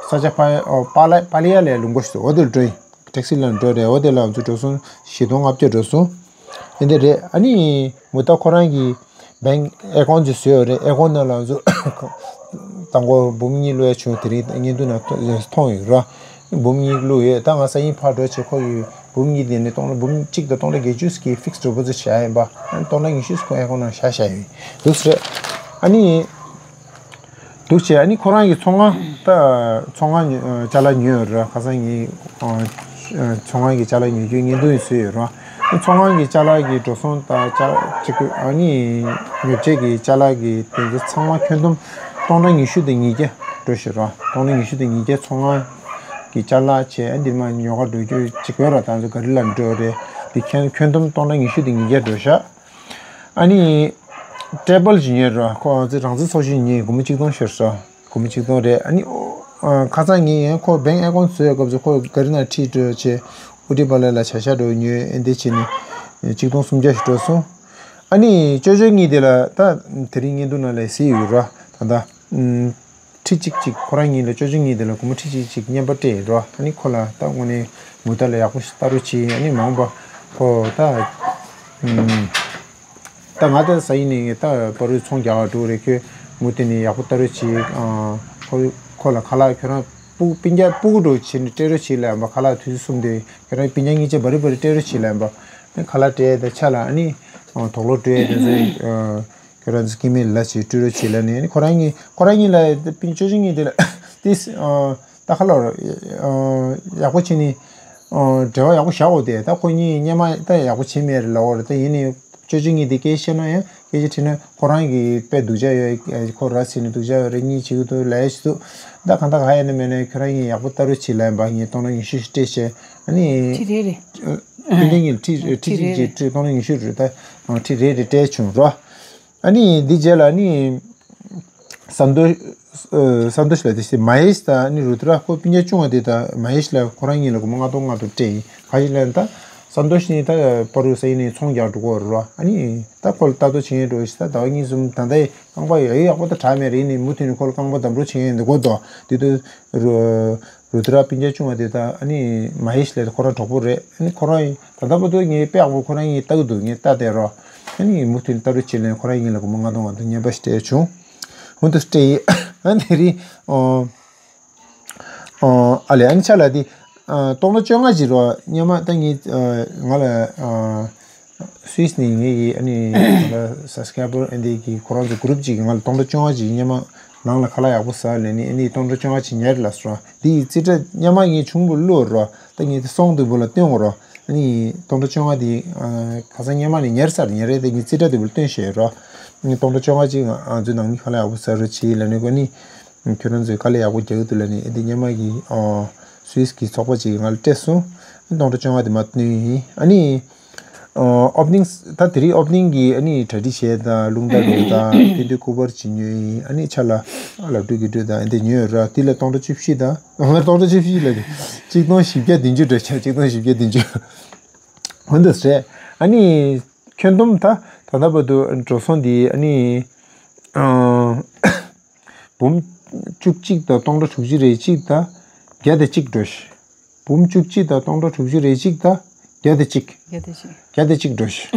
ས་ཆ་པ་པ་ལ་པ་ལི་ཡ་ལ་ལུང་པ་ཞིག་འོ་དེར་འགྲོ་ཡིན། ཊེག་སི་ལ་འགྲོ་རེད། འོ་དེ་ལ་ང་ཚོ་འགྲོ་སོང་བཞི་སྟོང་ལྔ་བརྒྱ་འགྲོ་སོང་། ཨེ་འདི་རེད། ཨ་ནི་མུ་ཏ་ཁོ་རང་གི་བེང་ཨེ་ཀོན་ཅིག་བཟོས་ཡོད་རེད། ཨེ་ཀོན་ནང་ལ་ང་ཚོ་དང་པོ་འབུམ་གཉིས་བླུགས་ཡ་བྱུང་། དེ་རིང་བརྙན་ཐུང་ནང་མཐོང་ཡོད་ར། འབུམ་གཉིས་བླུགས་ཡོད། ད་ང་སང་ཉིན་ཕར་འགྲོ་བྱས་ཁོ་གི་འབུམ་གཉིས་དེ་ནས་སྟོང་ཕྲག་འབུམ་གཅིག་དང་སྟོང་ཕྲག་བརྒྱད་ཅུ་གི་ཕིག་སི་ཌི་པོ་ཟི་ཊི་བཞག་ཡིན་པ། ཨ་ནི་སྟོང་ཕྲག་ཉི་ཤུ་ཁོ་ཨེ་ཀོན་ནང་བཞག་བཞག་ཡོད་འདུག་ཟེར། ཨ་ནི། འདུག་བྱས་ཨ་ནི་ཁོ་རང་གི་ཚོང་ཁང་ད་ཚོང་ཁང་ཉོ་ཅ་ལག་ཉོས་ཡོད་ར། ཁ་སང་ངས་ཚོང་ཁང་གི་ཅ་ལག་ཉོ་རྒྱུའི་བརྙན་ཐུང་ཡང་བཟོས་ཡོད་ར། ཚོང་ཁང་གི་ཅ་ལག་གི་འགྲོ་སོང་དང་ཅ་ཅིག་ཨ་ནི་ཉོ་ཆས་ཀྱི་ཅ་ལག་གི་དེ་ཚོ་ཚང་མ་ཁྱོན་བསྡོམས་སྟོང་ཕྲག་ཉི་ཤུ་དང་ཉིས་བརྒྱ་འགྲོ་ཤག་ར། སྟོང་ཕྲག་ཉི་ཤུ་དང་ཉིས་བརྒྱ་ཚོང་ཁང་གི་ཅ་ལག་བྱས་ཨ་འདི་མ་ཉོ་ག་འགྲོ་རྒྱུ་ཅིག་ཡོད་ར། ད་ཚོ་ག་རི་ལ་འགྲོ་རེད། འདི་ཁྱོན་ཁྱོན་བསྡོམས་སྟོང་ཕྲག་ཉི་ཤུ་དང་ཉིས་བརྒྱ་འགྲོ་ཤག་ཨ་ནི། ཊེ་བལ་ཅིག་ཉོས་ར། ཁོ་ང་ཚོའི་རང་བཙན་ཚོགས་ཆུང་ཉོས་སྒོར་མོ་གཅིག་སྟོང་ཤོར་སོང་། སྒོར་མོ་གཅིག་སྟོང་རེད། ཨ་ནི། ཨོ། ཁ་སང་ངས་ཡང་ཁོ་བེང་ཨེ་ཀོན་བཟོ་ཡོད་སྐབས་སུ་ཁོ་ག་རི་ནང་ཁྲིད་འགྲོ་བྱས་ཨོ་ཊི་པ་ལ་ལ་བྱ་ཤ་འགྲོ་ཉོས་ཨེ་འདི་བྱས་ནས་གཅིག་སྟོང་སུམ་བརྒྱ་ཞིག་འགྲོ་སོང་། ཨ་ནི་ཅོ་ཅོ་གཉིས་དེ་ལ་ད་དེ་རིང་བརྙན་ཐུང་ནང་ལ་གཟིགས་ཡོད་ར། ད་ད། ཨུམ། ཁྲི་གཅིག་གཅིག་ཁོ་རང་གཉིས་ལ་ཅོ་ཅོ་གཉིས་དེ་ལ་སྒོར་མོ་ཁྲི་གཅིག་གཅིག་རྔན་པ་སྤྲད་རོ། ཨ་ནི་ཁོ་ལ་ད་དངོས་གནས་མུ་མཐའ་ལ་ཡག་པོ་ཞིག་ལྟ་རོགས་གྱིས། ཨ་ནི་མ་འོངས་པ་ཁོ་ད་ཨུམ། ད་ང་ད་ས་ཡིན་ནི་ད་པ་རུའི་ཚོང་རྒྱག་པ་འགྲོ་རེད། ཁྱོད་མུ་མཐུད་ནས་ཡག་པོ་ལྟ་རོགས་གྱིས། ཨ་ཁོ་ཁོ་ལ་ཁ་ལག་ཁྱོད་རང་སྤུ་སྤུན་ཀྱག་སྤུ་གུ་འགྲོ་བྱས་ནས་སྤྲད་རོགས་གྱིས་ལབ་པ། ཁ་ལག་དུས་ཚོད་གསུམ་དེ་ཁྱོད་རང་སྤུན་ཀྱག་གཉིས་ཆ་བ་རི་བ་རི་སྤྲད་རོགས་གྱིས་ལབ་པ། ཁ་ལག་སྤྲད་དེ་ཆ་ལ་ཨ་ནི་དོག་ལོག་སྤྲད་དེ་ཚོ་ཁྱོད་རང་ཚོ་སྐྱེ་དམན་ལ་ཅིག་སྤྲོད་རོགས་བྱེད་ལབ་ནས། ཨ་ནི་ཁོ་རང་གཉིས་ཁོ་རང་གཉིས་ལ་པིན་ཅོ་ཅོ་གཉིས་དེ་ལ་ཏིས་ད་ཁ་ལོར་ཡག་པོ་བྱས་ནས་འབྲེལ་བ་ཡག་པོ་བཞག་འོ་དེ། ད་ཁོ་གཉིས་སྔོན་མ་ད་ཡག་པོ་བྱས་མེད་རེད་ལབ་འོ་རེད། ད་ཡིན་ནའི་ཅོ་ཅོ་གཉིས་དེ་སྐད་བཤད་ན་ཡང་སྐད་ཆ་དྲིས་ན་ཁོ་རང་གིས་དཔེ་སྡུག་ཅག་ཡོད། ཁོ་ར་བཟི་ནས་སྡུག་ཅག་ཡོད་རེད། གཉིས་བྱེད་ཀྱི་འདུག་ལབ་ཡ་ཞིག་འདུག་ད་གང་ལྟར་ག་ཡིན་ན་མེད་ན་ཁྱོད་རང་གཉིས་ཡག་པོ་ལྟ་རོགས་བྱེད་ལབ་པ། ངས་སྟོང་ཕྲག་ཉི་ཤུ་ཞིག་སྤྲད་བྱས། ཨ་ནི་ཁྲི་རེ་རེ། སྤུན་ཀྱག་གཉིས་ལ་ཁྲི་ཁྲི་ཁྲི་རེ་གཅིག་རེ་ཁྲི་སྟོང་ཕྲག་ཉི་ཤུ་རེད། ད་ཁྲི་རེ་རེ་སྤྲད་བྱུང་རོ། ཨ་ནི་འདི་རྗེས་ལ་ནི་ས་འདོ་ས་འདོ་ཤི་ལ་དེ་སི་མ་ཧེ་ཤི་དང་ནི་རུ་ཏྲ་ཁོ་སྤུན་ཀྱག་ཆུང་བ་དེ་དང་མ་ཧེ་ཤི་ལ་ཁོ་རང་གཉིས་ལ་སྒོར་མོ་ལྔ་སྟོང་ལྔ་སྟོང་སྤྲད་ཡིན། ག་ཞིག་ལ་ད་ས་འདོ་ཤི་ནི་ད་པ་རུ་ས་ཡིན་ནི་ཚོང་རྒྱག་འགྲོ་གི་རེད་རོ། ཨ་ནི་ད་ཁོ་ལ་ལྟ་རྟོག་བྱེད་མཁན་འགྲོ་ཞིག་ད་ཟླ་བ་གཉིས་གསུམ་ད་ལྟ་ཡང་རྐང་པ་ཡག་ཡག་པོ་ད་དྲག་མེད་རེད། ཡིན་ནི་མུ་མཐུད་ནས་ཁོ་ལ་རྐང་པ་འདམ་རོགས་བྱེད་མཁན་འདི་གོ་དོ་དེ་དུས་རུ་རུ་ཏྲ་སྤུན་ཀྱག་ཆུང་བ་དེ་དང་ཨ་ནི་མ་ཧེ་ཤི་ལ་ཁོ་རང་གྲོགས་པོ་རེད། ཨ་ནི་ཁོ་རང་ད་ལྟ་བར་དུ་ངས་དཔེ་ཡག་པོ་ཁོ་རང་གཉིས་ལྟ་གི་འདུག་ངས་ལྟ་བསྡད་རོགས། ཨ་ནི་མུ་མཐུད་ནས་ལྟ་རོགས་བྱེད་ལན་ཁོ་རང་གཉིས་ལ་སྒོར་མོ་ལྔ་སྟོང་ལྔ་སྟོང་རྔན་པ་ཞིག་སྤྲད་བྱུང་། འོན་ཏེ་སྤྲད་ཡིན། ཨ་ནི་རི་ཨོ་ཨ་ལེ་ཨ་ནི་ཆ་ལ་དེ་སྟོང་ཕྲག་བཅོ་ལྔ་ཅིག་རོ། སྔོན་མ་ད་ངས་ང་ལ་སུད་སི་ནས་ངེད་ཀྱི་ཨ་ནི་ང་ལ་སབ་སི་ཀ་རའི་བར་ཨ་འདི་གི་ཁོ་རང་ཚོ་གུ་རུབ་ཅིག་གིས་ང་ལ་སྟོང་ཕྲག་བཅོ་ལྔ་ཅིག་སྔོན་མ་ནང་ལ་ཁ་ལག་ཡག་པོ་ཟ་ལས་ནི་ཨ་ནི་སྟོང་ཕྲག་བཅོ་ལྔ་ཅིག་ཉར་ལ་སོ། འདི་ཡི་རྩིས་ཁྲ་སྔོན་མ་ངས་ཆུང་པོ་བླུགས་རོ། ད་ངས་དེ་སོང་དུས་བུ་ལ་སྟོན་གོ་རོ། ཨ་ནི་སྟོང་ཕྲག་བཅོ་ལྔ་དེ་ཁ་སང་སྔོན་མ་ནས་ཉར་ཚར་ཉར་རེད། དེ་ངས་རྩིས་ཁྲ་དེ་བུ་ལ་སྟོན་བཤད་རོ། ཨ་ནི་སྟོང་ཕྲག་བཅོ་ལྔ་ཅིག་ང་ཚོའི་ནང་མི་ཁ་ལག་ཡག་པོ་ཟ་རོགས་བྱེད་ལབ་ནས་གོ་ནི། ཁྱོད་རང་ཚོས་དཀའ་ལས་ཡག་པོ་རྒྱག་གི་འདུག་ལབ་ནས་ཨ་འདི་སྔོན་མ་གི་སུད་སི་གི་ཚོགས་པ་ཅིག་གིས་ང་ལ་སྤྲད་སོང་། སྟོང་ཕྲག་བཅོ་ལྔ་དེ་མར་བཏོན་ཡིན། ཨ་ནི་ཨོ་པ་ནིང་ད་དེ་རིང་ཨོ་པ་ནིང་གི་ཨ་ནི་གྲ་སྒྲིག་བྱས་དང་རླུང་རྟ་རོལ་དང་ཕན་ཚུན་སྐུ་པར་ཅིག་ཉོས་ཡིན། ཨ་ནི་ཆ་ལ་ལབ་སྒྲུབ་ཀྱི་སྒྲུབ་དང་ཨ་འདི་ཉོས་ཡོད་ར། དེ་ལ་སྟོང་ཕྲག་བཅུ་བཞི་དང་སྟོང་ཕྲག་བཅུ་བཞི་ལ་གཅིག་སྟོང་བཞི་བརྒྱ་བདུན་ཅུ་འགྲོ་ཆ་གཅིག་སྟོང་བཞི་བརྒྱ་བདུན་ཅུ། འོ་འདི་རེད། ཨ་ནི་ཁྱོན་བསྡོམས་ད་ད་ལྟ་བར་དུ་འགྲོ་སོང་འདི་ཨ་ནི་ཨ། འབུམ་བཅུ་གཅིག་དང་སྟོང་ཕྲག་དྲུག་ཅུ་རེ་གཅིག་དང་བརྒྱ་དང་གཅིག་འགྲོ་ཤི། འབུམ་བཅུ་གཅིག་དང་སྟོང་ཕྲག་དྲུག་ཅུ་རེ་གཅིག་དང་བརྒྱ་དང་གཅིག་བརྒྱ་དང་གཅིག་བརྒྱ་དང་གཅིག་འགྲོ་ཤི།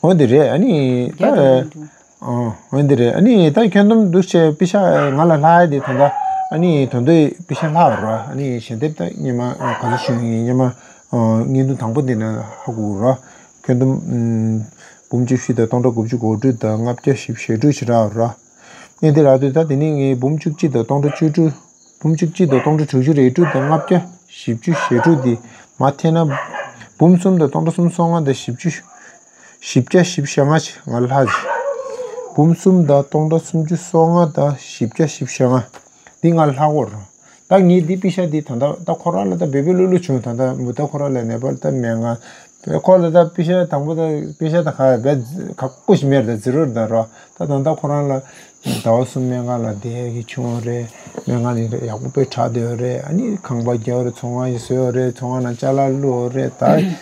འོ་འདི་རེད། ཨ་ནི་ད་བརྒྱ་དང་གཅིག་འགྲོ། ཨོ་འོ་འདི་རེད། ཨ་ནི་ད་ཁྱོན་བསྡོམས་འདུག་བྱས་པེ་ཤག་ང་ལ་ལྷག་ཡ་དེ་ད་ལྟ་ཨ་ནི་ད་དུང་པེ་ཤག་ལྷག་རོ། ཨ་ནི་ཞལ་འདེབས་ད་སྔོན་མ་ག་ཚོད་ཞུས་ཡིན་སྔོན་མ་བརྙན་ཐུང་དང་པོ་འདི་ན་ཧ་གོ་རོ། ཁྱོན་བསྡོམས་འབུམ་བཅུ་བཞི་དང་སྟོང་ཕྲག་དགུ་བཅུ་གོ་དྲུག་དང་ལྔ་བརྒྱ་བཞི་བཅུ་ཞེ་དྲུག་ཞེ་དྲག་རོ། ཨེ་འདི་རག་དུས་ད་དེ་ནས་ངས་འབུམ་བཅུ་གཅིག་དང་སྟོང་ཕྲག་བཅུ་དྲུག་འབུམ་བཅུ་གཅིག་དང་སྟོང་ཕྲག་དྲུག་ཅུ་རེ་དྲུག་དང་ལྔ་བརྒྱ་བཞི་བཅུ་ཞེ་དྲུག་འདི་མར་འཐེན་ན། འབུམ་གསུམ་དང་སྟོང་ཕྲག་སུམ་ཅུ་སོ་ལྔ་དང་བཞི་བཅུ། བཞི་བརྒྱ་བཞི་བཅུ་ཞེ་ལྔ་ཞིག་ང་ལ་ལྷག་ཅིག་འབུམ་གསུམ་དང་སྟོང་ཕྲག་སུམ་ཅུ་སོ་ལྔ་དང་བཞི་བརྒྱ་བཞི་བཅུ་ཞེ་ལྔ་འདི་ང་ལ་ལྷག་གོ་རེད། ད་ངས་འདི་པེ་ཤག་འདི་ད་ལྟ་ད་ཁོ་རང་ལ་ད་འབོད་འབོད་ལོས་ལོས་བྱུང་། ད་ལྟ་མུ་མཐའ་ཁོ་རང་ལ་ནེ་པཱལ་ད་སྨན་ཁང་ཁོ་ལ་ད་པེ་ཤག་དང་པོ་ད་པེ་ཤག་ད་ག་བས་ག་ཀུ་ཤི་མེར་ད་ཛི་རོ་ད་རོ། ད་ད་ལྟ་ཁོ་རང་ལ་ཟླ་བ་གསུམ་སྨན་ཁང་ལ་བསྡད་ཀྱི་བྱུང་བ་རེད། སྨན་ཁང་ནས་ཡག་པོ་དཔེ་དྲག་བསྡད་ཡོད་རེད། ཨ་ནི་ཁང་པ་རྒྱག་ཡོད་རེད། ཚོང་ཁང་ཞིག་བཟོས་ཡོད་རེད། ཚོང་ཁང་ནང་ཅ་ལག་བླུགས་ཡོད་རེད། ད་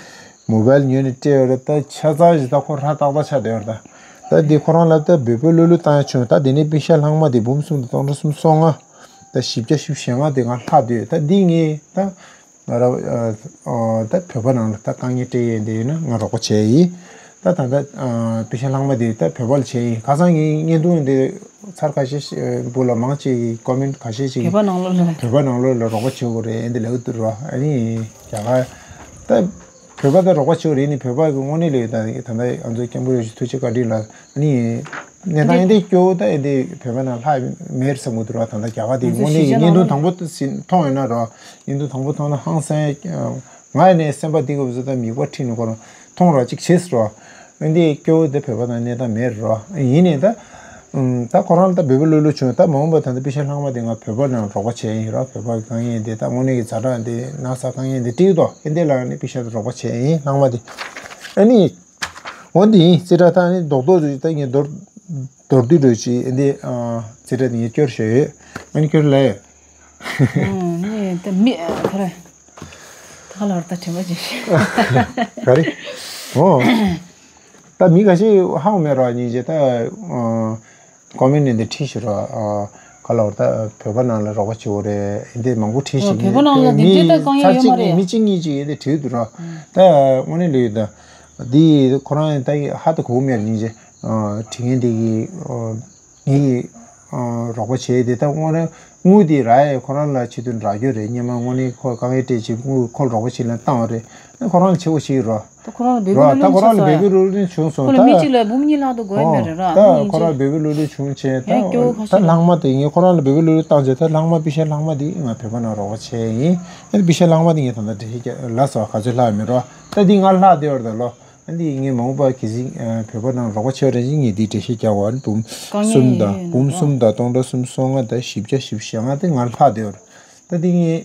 མོ་བལ་ཉོས་ནས་སྤྲད་ཡོད་རེད། ད་ཆ་ཚང་ཞིག་ད་ཁོ་རང་ཏག་ཏག་ཆགས་བསྡད་ཡོད་རེད། ད་ད་འདི་ཁོ་རང་ལ་ད་འབོད་འབོད་ལོས་ལོས་བཏང་ཡ་བྱུང་། ད་དེ་ནས་པེ་ཤག་ལྷག་མ་དེ་འབུམ་གསུམ་དང་སྟོང་ཕྲག་སུམ་ཅུ་སོ་ལྔ་ད་བཞི་བརྒྱ་བཞི་བཅུ་ཞེ་ལྔ་དེ་ང་ལྷག་བསྡད་ཡོད། ད་འདི་ངས་ད་ང་ར་ཨ་ད་བོད་པ་ནང་ལ་ད་དཀའ་ངལ་འཕྲད་ཡས་འདི་ཡིན་ན་ང་རོགས་པ་བྱས་ཡིན། ད་ད་ད་ཨ་པེ་ཤག་ལྷག་མ་འདི་ད་བོད་པ་ལ་བྱས་ཡིན། ཁ་སང་ངའི་བརྙན་ཐུང་འདི་ཚར་ཁ་ཤས་ཤིག་བུ་ལ་མང་ཆེ་གིས་ཀོ་མེན་ཁ་ཤས་ཤིག་བོད་པ་ནང་ལོགས་ལ་བོད་པ་ནང་ལོགས་ལ་རོགས་པ་བྱེད་དགོས་རེད་འདི་ལབ་འདུག་རོ། ཨ་ནི་རྒྱ་གར་ད་བོད་པ་ད་རོགས་པ་བྱེད་དགོས་རེད་ནི། བོད་པ་གི་དངོས་གནས་ལས་ད་ད་ད་ང་ཚོ་སྐད་འབོད་རེ་ཞིག་ཐུགས་རྗེ་བཀའ་དྲིན་ལ་ཨ་ནི། གནས་སྟངས་འདི་སྐྱོ་བོ་ད་འདི་བོད་པ་ནང་ལྷག་མེད་བསམ་གྱི་འདུག་ར། ད་ལྟ་རྒྱ་གར་འདི་ང་ཚོ་དངོས་གནས་ཀྱི་གཞིས་ཆགས་བརྙན་ཐུང་ནང་དང་པོ་མཐོང་ཡོད་ན་ར། བརྙན་ཐུང་དང་པོ་མཐོང་ན་ཧང་སང་། ང་ནས་སེམས་པ་འདི་ག་བཟོ་ད་མིག་པ་ཁྲིད་ནས་ཁོ་རང་མཐོང་ར་ཅིག་བྱེད་ཟེར་ར། འདི་སྐྱོ་བོ་འདི་བོད་པ་ནང་གནས་སྟངས་མེད་ར། ཡིན་ནའི་ད་ད་ཁོ་རང་ད་བོད་པ་ལོས་ལོས་བྱུང་། ད་མ་འོངས་པ་ད་ལྟ་པེ་ཤག་ལྷག་མ་འདི་ང་བོད་པ་ནང་རོགས་པ་བྱས་ཡིན་ར། བོད་པ་གི་དཀའ་ངལ་འདི་ད་དངོས་གནས་ཀྱི་ཛ་དྲག་འདི་ན་ཚ་དཀའ་ངལ་འདི་འཕྲད་ཀྱི་འདུག་ཨེ་འདི་ལ་ནི་པེ་ཤག་ད་རོགས་པ་བྱས་ཡིན་ལྷག་མ་འདི། ཨ་ནི། འོ་འདི་ཡིན། རྩེ་གྲ་ད་ནི་རྡོག་རྡོག་རེད། ད་ངས་མདོར་མདོར་བསྡུས་འགྲོ་ཅི་འདི་རྩེ་གྲ་འདི་ངས་སྐྱོར་ཞུ་ཡོད། ཨ་ནི་སྐྱོར་ལ་ཡོད། ངས་ད་མི་ཁ་ར་ད་ལོར་ད་དྲན་པ་ཅིག་ཤེས། ག་རེ། འོ། ད་མི་ཁ་ཤས་ཧ་གོ་མེད་ར། སྙིང་རྗེ། ད་ཀོ་མེན་ནས་འདི་ཁྲིད་ཞུ་ར། ཨ་ལ་བར་ད་བོད་པ་ནང་ལ་རོགས་པ་བྱེད་དགོས་རེད། འདི་མང་པོ་བྲིས་ཤིག་ཨོ་བོད་པ་ནང་ལ་འདི་འདྲའི་ད་དཀའ་ངལ་ཡོད་མ་རེད། མི་གཅིག་གཉིས་ཅིག་ཡིན་དེ་བྲིས་འདུག་ར། ད་དངོས་གནས་ལོས་ཡོད་ད། འདི་ཁོ་རང་ད་ཧ་ད་གོ་མེད་རྙིང་རྗེ། བྲིས་མཁན་འདི་གི་ངེད་ཀྱི་རོགས་པ་བྱས་ཏེ་ད་དངོས་གནས་དངུལ་འདི་རག་ཡས་ཁོ་རང་ལ་ཆེད་དུ་རག་རྒྱུ་རེད། སྙེ་མ་དངོས་གནས་ཁོ་དཀའ་ངལ་སྤྲད་ཅིག་དངུལ་ཁོ་རོགས་པ་བྱེད་ལ་བཏང་བ་རེད། ཁོ་རང་ལ་ཆེ་བོ་ཞིག་རོ། ད་ཁོ་རང་ལ་འབོད་རོ། སྐུལ་ད་ལོས་ཁོ་རང་ལ་བྱས་འབོད་སོང་། སྐུལ་ལོས་བྱུང་སོང་། ཁོ་ལ་མི་ད་གཅིག་ལ་འབུམ་གཉིས་ལྷག་ཏུ་དགོས་ཡོད་མེད་རེད་ར། ད་མི་ཁོ་རང་གཅིག་ལ་འབོད་སྐུལ་ལོས་བྱུང་བྱས། ད་ཡང་སྐྱོ་བོ་ཁ་ད་ཤས་ལྷག་མ་དེ་ངས་ཁོ་རང་ལ་འབོད་སྐུལ་ལོས་བཏང་བྱས། ད་ལྷག་མ་པི་ཤ་ལྷག་མ་དེ་ང་བོད་པ་ནང་རོགས་པ་བྱས་ཡིན། ཨ་ནི་པི་ཤ་ལྷག་མ་དེ་ངས་ད་ལྟ་འགྲེལ་བཤད་རྒྱག་ལ་སོགས་ག་ཚོད་ལྷག་མེད་རོ། ད་འདི་ང་ལྷག་བསྡད་ཡོད་རེད་ད་ལོ། ཨ་འདི་ངས་མ་འོངས་པ་གལ་སྲིད་བོད་པ་ནང་རོགས་པ་བྱས་རེད་ཅིག་ངས་འདི་འགྲེལ་བཤད་རྒྱག་དགོས། ཨ་ནི་འབུམ་གསུམ་དང་འབུམ་གསུམ་དང་སྟོང་ཕྲག་གསུམ་སོ་ལྔ་དང་བཞི་བརྒྱ་བཞི་བཅུ་ཞེ་ལྔ་དེ་ང་ལྷག་བསྡད་ཡོད་རེད། ད་འདི་ངས་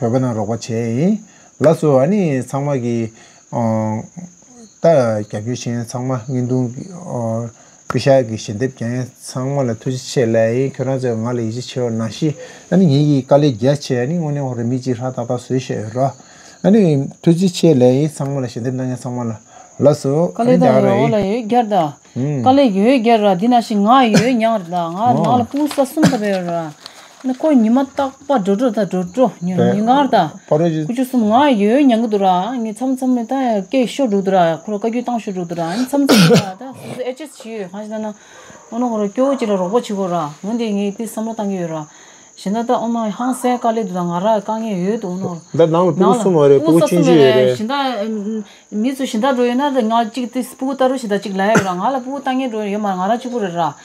བོད་པ་ནང་རོགས་པ་བྱས་ཡིན། ལགས་སོ། ཨ་ནི་ཚང་མ་གི་ད་རྒྱབ་སྐྱོར་བྱེད་མཁན་ཚང་མ་བརྙན་ཐུང་གི་པི་ཤ་གི་ཞལ་འདེབས་རྒྱག་མཁན་ཚང་མ་ལ་ཐུགས་རྗེ་ཆེ་ལབ་ཡིན། ཁྱོད་རང་ཚོས་ང་ལ་ཡིད་ཆེས་བྱེད་པ་ནང་བཞིན་ཨ་ནི་ངེད་ཀྱིས་དཀའ་ལས་རྒྱག་བྱས། ཨ་ནི་དངོས་གནས་ཁོ་རང་མི་གཅིག་ཧྲ་ཏག་ཏག་བཟོས་བཞག་ཡོད་ར། ཨ་ནི་ཐུགས་རྗེ་ཆེ་ལབ་ཡིན། ཚང་མ་ལ་ཞལ་འདེབས་གནང་མཁན་ཚང་མ་ལ། ལགས་སོ། དཀའ་ལས་ཨ་ནི་དང་རྒྱག་ར་འོ་ཡིན། ལ་ཡོད་རྒྱར་དང་། ཨུམ། དཀའ་ལས་ཡོད་རྒྱར་ར། འདི་ནང་བཞིན་ང་ཡོད་མྱངས་ར་དང་། ང་ཨོ། ནང་ལ་སྤུ་གུ་ས་གསུམ་ད་བས་ར། ཨ་ནི་ཁོ་ཉི་མ་རྟག་པར་འགྲོ་འགྲོ་ད་འགྲོ་འགྲོ་ཉོ་དེ་ཉིན་གང་ར་ད། ཕ་རོལ་གྱི་ཁུ་ཆུ་གསུམ་ང་ཡོད་མྱངས་གི་འདུག་ར། ངས་མཚམས་མཚམས་ནས་ད་སྐད་ཤོར་འགྲོ་འདུག་ར། ཁོ་ར་བཀའ་བཀྱོན་བཏང་ཤོར་འགྲོ་འདུག་ར། ཨ་ནི་མཚམས་མཚམས་ནས་ད་ད་སོ་སོ་ཨེ་ཅེས་བྱེད་ཡོད། གང་ཞིག་ལབ་ན་འོ་ན་ཁོ་ར་སྐྱོ་བོ་ཅིག་ལ་རོགས་པ་བྱེད་དགོས་ར། འོན་ཏེ་ངས་དེ་བསམ་བློ་བཏང་གི་ཡོད་ར། གཞན་དག་ད་ཨོ་མ་ཧང་སང་དཀའ་ལས་འདུག་ད། ང་ར་དཀའ་ངལ་ཡོད་འདུག་ཨོ་ནོ། ད་ནང་ལ་སྤུ་གུ་གསུམ་ཡོད་རེད། སྤུ་གུ་ཆུང་ཆུང་ཡོད་རེད། གཞན་དག་མི་ཚོ་གཞན་དག་འགྲོ་ཡོད་ན་ད་ང་གཅིག་དེ་སྤུ་གུ་ལྟ་རོགས་བྱེད་ད་གཅིག་ལབ་ཡོད་ར། ང་ལ་སྤུ་གུ་ལྟ་མཁན་འགྲོ་ཡོད་མ་རེད། ང་ར་གཅིག་པུ་རེད་ར།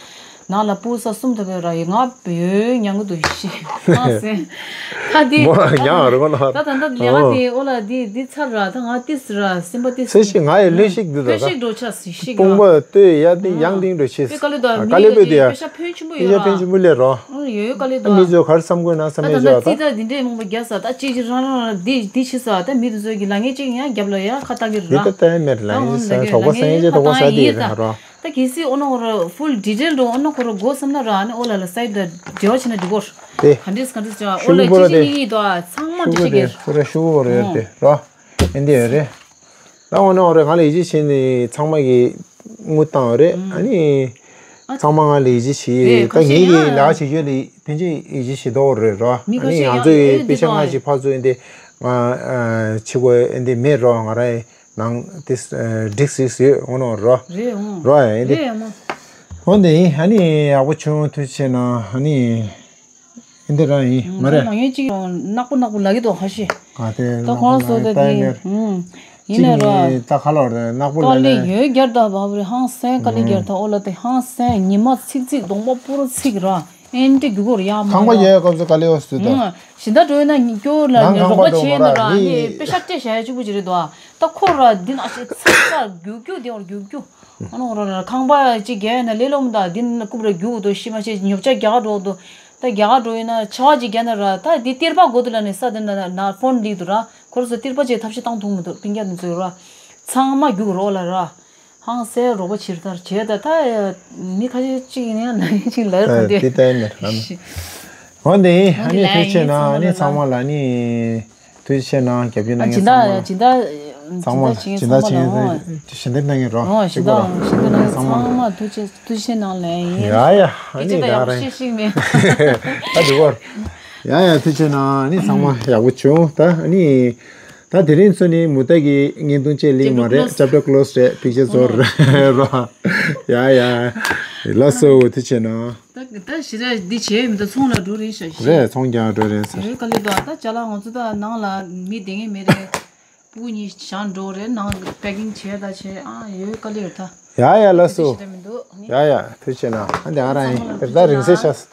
ནང་ལ་སྤུ་གུ་ས་གསུམ་ཐོབ་ཡོད་ར། ཡོད་ང་ཡོད་མྱང་གི་འདུག་ཤི་ཧང་སང་། ད་དེ་མོ་ཡང་རེད་གོ་ན། ད་ད་ད་ལས་ཀ་དེ་ཨོ་ལ་དེ་དེ་ཚར་ར། ད་ང་ཏིས་ར་སེམས་པ་ཏིས་ཚེ་ཞིག་ང་ཡི་ལས་ཤིག་འདི་ད་ལས་ཤིག་འགྲོ་ཆ་སི་ཤིག་དཔུང་པ་ལྟོས་ཡ་དེ་ཡང་དེང་འགྲོ་ཤེས། དཀའ་ལས་ད་དཀའ་ལས་པོ་དེ་ཡ། པེ་ཤ་ཕོན་ཆེན་པོ་ཡོད་ར། ཕོན་ཆེན་པོ་ལས་རོ། ཨོ་ཡོད་དཀའ་ལས་ད། མི་ཚོ་ག་རེ་བསམ་དགོས་ན་བསམ་ད་ཡས་ད་ཅོ་ད། ཙི་ད་འདི་འདྲས་མང་པོ་རྒྱག་ས་ད་ཅིག་ཅིག་རང་རང་རང་འདི་འདི་བྱེད་ས་ད་མི་དེ་ཚོ་གི་ལ་ངས་ཅིག་ཡང་རྒྱབ་ལ་ཡ་ཁ་ཏག་གི་ར། མི་ད་ལྟ་མེད་ལ་ཡིན་ས་གྲོགས་པོ་སང་ཉིན་ཅེ་གྲོགས་པོ་ས་དེ་ར་རོ། ད་གལ་སྲིད་ཨོ་ནོ་ཁོ་ར་ཧྥུལ་ཌི་ཊེལ་འགྲོ་ཨོ་ནོ་ཁོ་ར་དགོས་བསམ་ན་ར། ཨ་ནི་ཨོ་ལ་ལ་སའིད་ལ་འབྲེལ་བ་བྱེད་ན་འགྲིག་གོ། དེ་ཧན་ཌེ་སི་ཧན་ཌེ་སི་ཅོ་ཨོ་ལ་ཅི་ཅི་ཉིད་ཉིད་དོ་ཚང་མ་འགྲེལ་བཤད་གེར། ཁོ་ར་ཤུ་གུ་རེད་དེ་རོ། ཨེ་འདི་ཡོད་རེད། ད་འོ་ན་འོ་རེད། ང་ལ་ཡིད་ཆེས་བྱས་ནས་ཚང་མ་གིས་དངུལ་བཏང་བ་རེད། ཨ་ནི་ཚང་མ་ང་ལ་ཡིད་ཆེས་བྱས། ད་ངེད་ཀྱིས་ལས་ཀ་བྱེད་རྒྱུ་ལ་ཕན་ཆད་ཡིད་ཆེས་བྱེད་དོ་རེད་རོ། ཨ་ནི་ང་ཚོ་ཡི་པེ་ཤ་ལྔ་ཞིག་ཕར་ཚུར་འདི་ང་ཕྱི་གོ་འདི་མེད་རོ། ང་ར་ནང་དེ་སྒྲིག་སྲིད་ཟེར་འོ་ནོ་རོ། རོ་ཨེ་འདི་འོ་འདི་ཨ་ནི་ཡག་པོ་བྱུང་། ཐུགས་རྗེ་ཆེ་གནང་། ཨ་ནི། འདི་རང་ཡིན་མ་རེད། མ་ངན་གཅིག་ནག་པོ་ནག་པོ་ལ་གི་དོ་ཧ་ཤི། ཨ་དེ་ད་ཁོང་སོ་ད་དེ་ཡིན་ནས་ར། ད་ཁ་ལོ་རེད་ནག་པོ་ལ་ནས། ཡོད་རྒྱར་ད་བབ་རེད། ཧང་སང་དཀའ་ལས་རྒྱར་ད་ཨོ་ལ་དེ་ཧང་སང་ཉི་མ་ཚིག་ཚིག་གདོང་པ་པུ་རུ་ཚིག་ར། ཨེན་ཏི་རྒྱུ་གོར་ཡ་མ་ཁང་པ་ར། ཡོད་སྐབས་སུ་དཀའ་ལས་ཡོད་སུ་ད། ཞིང་ད་འགྲོ་ཡོད་ན་སྐྱོ་ལ་ནང་ནི་ཁང་རོགས་པ་པ་འགྲོ་བྱས་ན་མ་ར་ར་ནི་མི། པེ་ཤ་སྤྲད་བྱ་ཡ་གཅིག་པུ་ཅི་རེད་དོ། ད་ཁོ་ར་འདི་ནང་བཞིན་ཚིག་ཚ་རྒྱུག་རྒྱུག་དེ་བར་རྒྱུག་རྒྱུག་ཨ་ནོ་ར་ར་ཁང་པ་ཅིག་རྒྱག་ཡ་ན་ལས་སློང་ད་འདི་ན་རྐུབ་ར་རྒྱུག་འདུག་ཤི་མ་ཤེས་ཉོབ་ཆ་རྒྱག་འགྲོ་འདུག་ད་རྒྱག་འགྲོ་ཡིན་ན་ཆ་བ་ཅིག་རྒྱག་ན་ར་ད་འདི་གཏེར་པ་དགོས་འདུག་ལ་ནི་ས་དེ་ན་ན་ཕོན་ལིག་འདུག་ར། ཁོ་ར་ཚོ་གཏེར་པ་ཅིག་ཐབས་ཤེས་བཏང་ཐུབ་མི་འདུག་སྤུན་ཀྱག་འདི་ཚོ་ར་ཚང་མ་རྒྱུག་རོགས་ལ་ར། ཧང་སེ་རོགས་པ་བྱེད་ཐར་བྱེད་ད་ད་མི་ཁ་ཤས་ཅིག་ཡིན་ན་ཡང་ན་ཡིན་ཅིག་ལ་ཡོད་ད་དེ། དེ་ད་ཡིན་ནི་ར་ནི། འོན་ཏེ་ཨ་ནི་ཐུགས་རྗེ་ཆེ་གནང་། ཨ་ནི་ཚང་མ་ལ་ནི། ཐུགས་རྗེ་ཆེ་གནང་། རྒྱབ་སྐྱོར་གནང་མཁན་ཚང་མ་ལ། སྦྱིན་བདག་སྦྱིན་བདག་ཞལ་འདེབས་གནང་མཁན་རོགས། ཨོ་ཞེ་པོ་རོགས། ཞེ་པོ་རོགས། ཚང་མ་ལ་ཐུགས་རྗེ་ཐུགས་རྗེ་ཆེ་གནང་ལན་ཡིན། ཡ་ཡ། ཨ་ནི་ད་ཡག་པོ་ཤེས་ཤིག་མེད། ད་འགྲིག་གོ། ཡ་ཡ་ཐུགས་རྗེ་ཆེ་གནང་། ཨ་ནི་ཚང་མ་ཡག་པོ་བྱུང་ད། ཨ་ནི་ད་དེ་རིང་ཚོ་ནི་མུ་ཏ་གི་བརྙན་ཐུང་བཅས་ལིང་མ་རེད། ཅབ་ཊར་ཀློ་སི་རེད། པིག་ཅར་ཚོ་རེད་རོ། ཡ་ཡ། ལགས་སོ་ཐུགས་རྗེ་ཆེ་གནང་། ད་ད་ཞི་ར་འདི་བྱས་མི་འདུག་ཚོང་ལ་འགྲོ་རེད་ཤག་ཤི། རེད་ཚོང་རྒྱག་འགྲོ་རེད་ཟེར། ཡོད་དཀའ་ལས་འདུག་ད་ཅ་ལག་ང་ཚོ་ད་ནང་ལ་མི་བསྡད་མཁན་མེད་རེད། སྤུ་གུ་གཉིས་བཞག་འགྲོ་རེད། ནང་པེ་ཀིང་བྱས་ད་བྱས་ཨ་ཡོད་དཀའ་ལས་རེད་ད། ཡ་ཡ་ལགས་སོ། ཞི་ར་མི་འདུག་ཡ་ཡ་ཐུགས་རྗེ་ཆེ་གནང་། ཨ་འདི་ང་རང་ཡིན་ད་རིང་བསྲེལ་ཤག